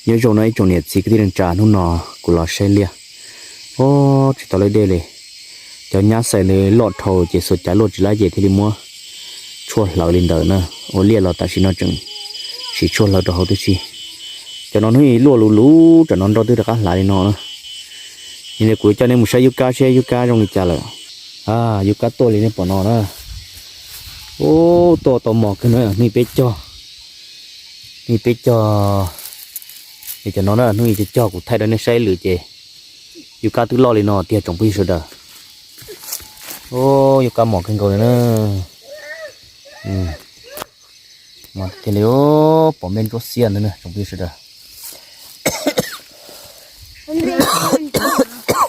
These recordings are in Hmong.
Nyob zoo no ib tsoom niam txiv kwv tij neej tsa, hnub no kuv los saib liaj. Ob, tsis tau laib dej li. Cov nyab xais ntawd loj dhau ces xuas cav luaj tsis laib ces thiaj li muab tshuaj hlawv li ntawd na. Ua liaj los tam sim no tseem siv tshuaj hlawv rau hauv tib si. Cov no hnub ib luaj luv luv, tam no nroj twb rov qab hlav li no na. Yog li kuv coj nej mus saib yub kab seb yub kab zoo li cas lawm. Yub kab tuaj li nej pom no na. Ub, tuaj tau mos kawg no, hnub peb cog, hnub peb cog, cov no na, hnub ib cog cog kuv thaij rau nej saib lwm ces yub kab twb loj li no tiag tsoom phooj ywg sawv daws. Ub, yub kab mos kawg nkaus li na. Mos tiag li, pom me ntsuab xiab ntawd na tsoom phooj ywg sawv daws.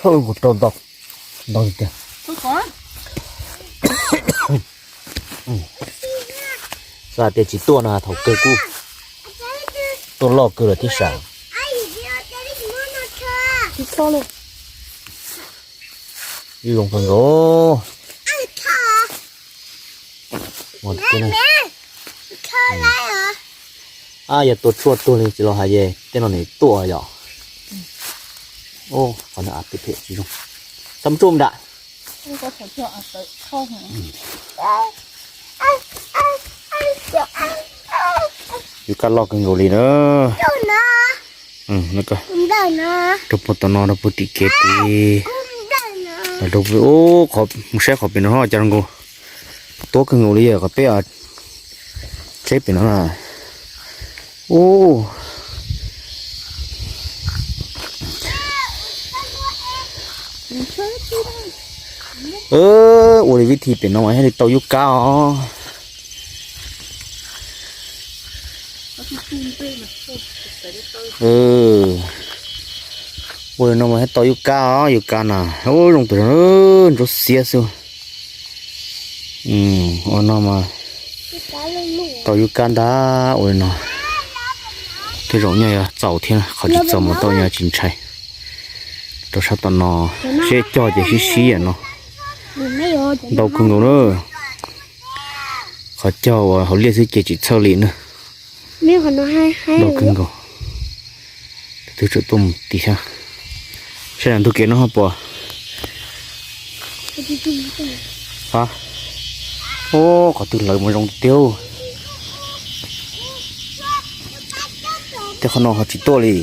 Kuv rau ntau, ntau tiag. Xav tias tsis tuaj no thaum kawg kuj tuaj loj kawg lawm thiab sav. Ib zoo kawg nkaus. Ab, yog tua tshuaj tuag li tsis los hais ces tej no nim tuaj yom. Qhov no phem phem tsis zoo. Txhob ntsuj nram. Yub kab loj kawg nkaus li na. Rau puag tom no rau puag tim kev tid. Ub, mus saib qhov pem no ho cas zoo nkaus. Tuab kawg nkaus li, qhov peb tsheb pem no na. Ub, ua li vib thi pem no mas thiaj li tau yub kab os. Ua li no mas thiaj tau yub kab os, yub kab na. Ub, zoo tus ntsuab xiab xwb. Ua no mas tau yub kab ntag. Ua li no tej zaum nyaj yuav txaus thiab, qhov tsis txaus mas tau nyaj tsis ntshai. Rau sab tom no, seb cog ces sib sib no. Ntau kawg nkaus na. Qhov cog uas hauv liaj xwb ces tsis txhawj li na. Ntau kawg nkaus. Tus twg tseem tuaj mus tim thiab. Saib ntug kev no ho puas. Ub, qhov twg lawv mas zoo tiag. Tej qhov no ho tsis tuaj li.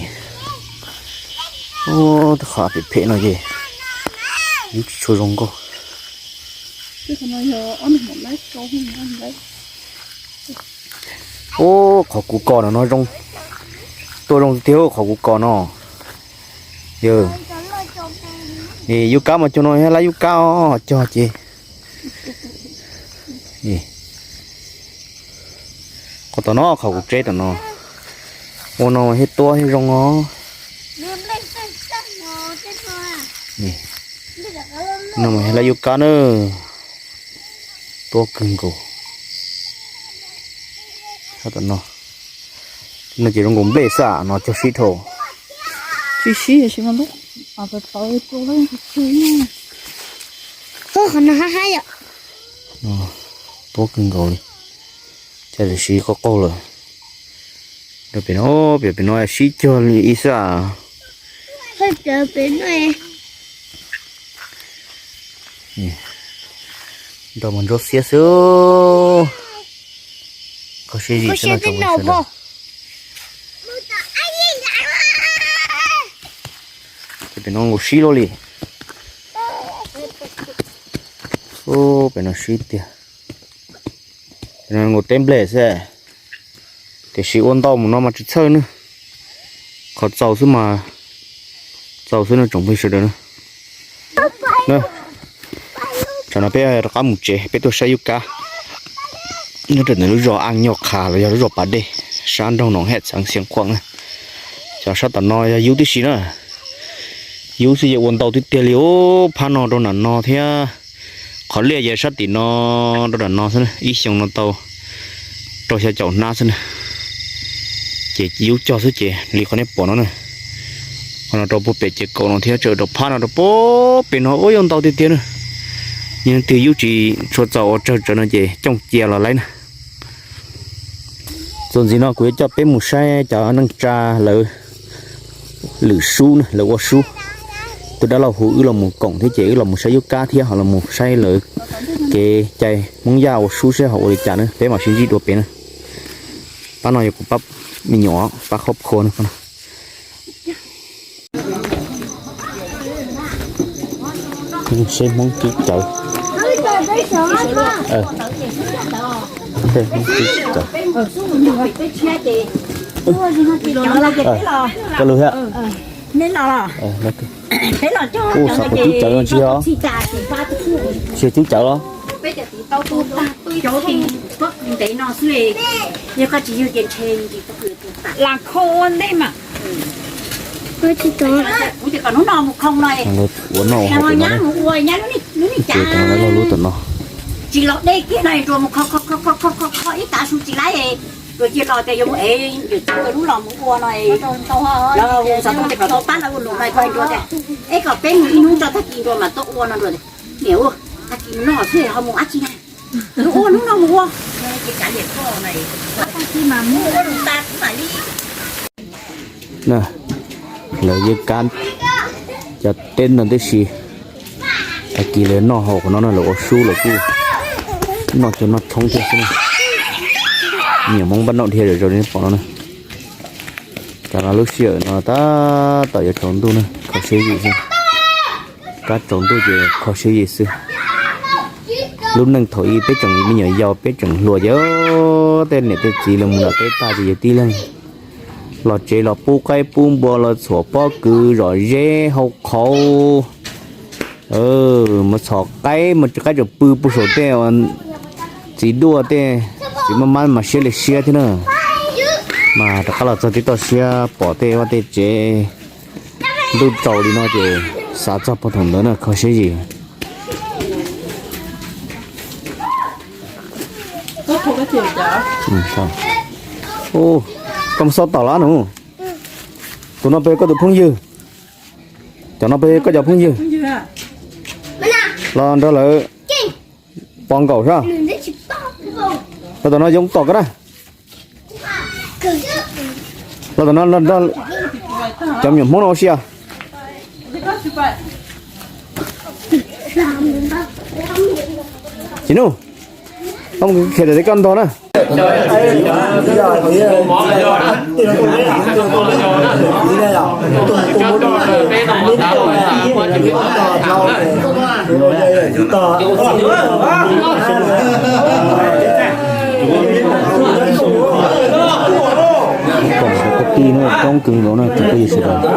Ub, tej qhov phem phem no ces yub tsis tshua zoo nkauj. Ub, qhov kuv kos no no zoo, tuaj zoo tiag qhov kuv kos no. Yog, yub kab mas cog no yog lab yub kab os, cog ces. Qhov tom no qhov kuv tseb tom no. Ua no thiaj tuab thiab zoo os. No mas yog lab yub kab na. Tuab kawg nkaus. Tom no, no ces zoo nkaus nplej xwb, no cog sib dhau. Sib sib. Qhov no hab hab yom. Tuab kawg nkaus li. Cas siv qaug qaug lawm. Rau pem no, pem pem no sib cog li ib xwb. Nroj mas ntsuab xiab xwb. Koj siab zim xwb no. Pem no nkaus sib luaj li. Pem no sib tiag. Pem no nkaus teb nplej xwb. Tiam sis ua ntau mus no mas tsis txhawj na. Qhov txaus xwb mas txaus xwb no tsoom phooj ywg sawv daws na. Tsam no peb rov qab mus tsev, peb tuaj saib yub kab nyob rau ntawm lub zos Aj Nyoj Qha los yog lub zos Pas Dej, sab nroog Noom Hej txheev Xeev Khuam na. Cov sab tom no yog yub tib si na. Yub xwb yeej ua ntau tiag tiag li. Ub, phab no rau nram no thiab, qhov liaj yeej sab tim no rau nram no xwb, ib xyoo no tau rau xya caum hnab xwb na. Ces yub cog xwb ces li qhov nej pom no na. Qhov no rau puag pem ces kaum no thiab, tseem rau phab no rau puag pem no, ub, yub ntau tiag tiag na. Yog leej twg yub tsis tshua txaus ua tsawg tsawv no ces cooj cia los laib na. Txuas ntxiv no kuv yuav coj peb mus saib cov neej tsa lawv lwm sub na, lawv ua sub. Tus dab laug hu wb los mus koom thiab ces wb los mus saib yub kab thiab ho los mus saib lawv kev cai Hmoob Yaj ua sub seb ho ua li cas na, peb mam sib ntsib dua pem na. Pab no yog kuv pab me nyuam, pab khov khua na. Seb Hmoob twb cawv. Hmoob twb cawv. Koj lug thiab. Ub, xav kuv twb cawv no tsis yog? Tsis twb cawv los? Ua no lub tom no. Tsis los dej kiag no nrua mus kho kho kho kho kho kho ib tav su tsis laib. Nrua cia los tias yuav mus ev yawm txiv lub los mus ua no. Lawv xov tooj tias kom tuaj pab lawv ua num no koj nrua tias, es kom peb mus ib hnub tso tag kis nrua mas tuaj ua no nrua. Niam ua, tag kis mus noj xwb ho mus dab tsi na? Mus ua hnub no mus ua. Lawv yeej kab cov teb no tib si. Tag kis lawv noj hauv qhov no na, lawv ua sub lawv kuj noj cov noj tshoob thiab xwb na. Niam Hmoob npaj noj dhia zom zaws li pom no na. Cas lub sij hawm no tab tom yuav tsaus ntuj na, kho siab yim xwb. Kab tsaus ntuj ces kho siab yim xwb. Lub neej thaum ub peb tseem me nyuam yaus peb tseem hluas ces tej niam tej txiv los mus nram teb tag ces yus tib leeg los tsev los pub qaib pub npua los txhuam pob kws zom zeb hau qhauv, mus txhom qaib mus tso qaib tso pw puag saum tej txiv duaj tej, txiv maj mab mas siab li siab thiab na. Mas rov qab los txog tib toj siab pom tej vaj tej tsev ntuj tsaus li no ces xav txog puag thaum ntawd na kho siab yim. Koj mus xauj tom los nus? Tus no pes koj tus phooj ywg? Cov no pes koj cov phooj ywg? Los nrog lawv pov nkaus sab. Los tom no yoo tom koj na. Los tom no, cov me nyuam Hmoob no ua si os. Tsis nug, koj mus qhia tias koj ntog na. Koom koj tij no coob kawg nkaus na, tsis peb yus sawv daws.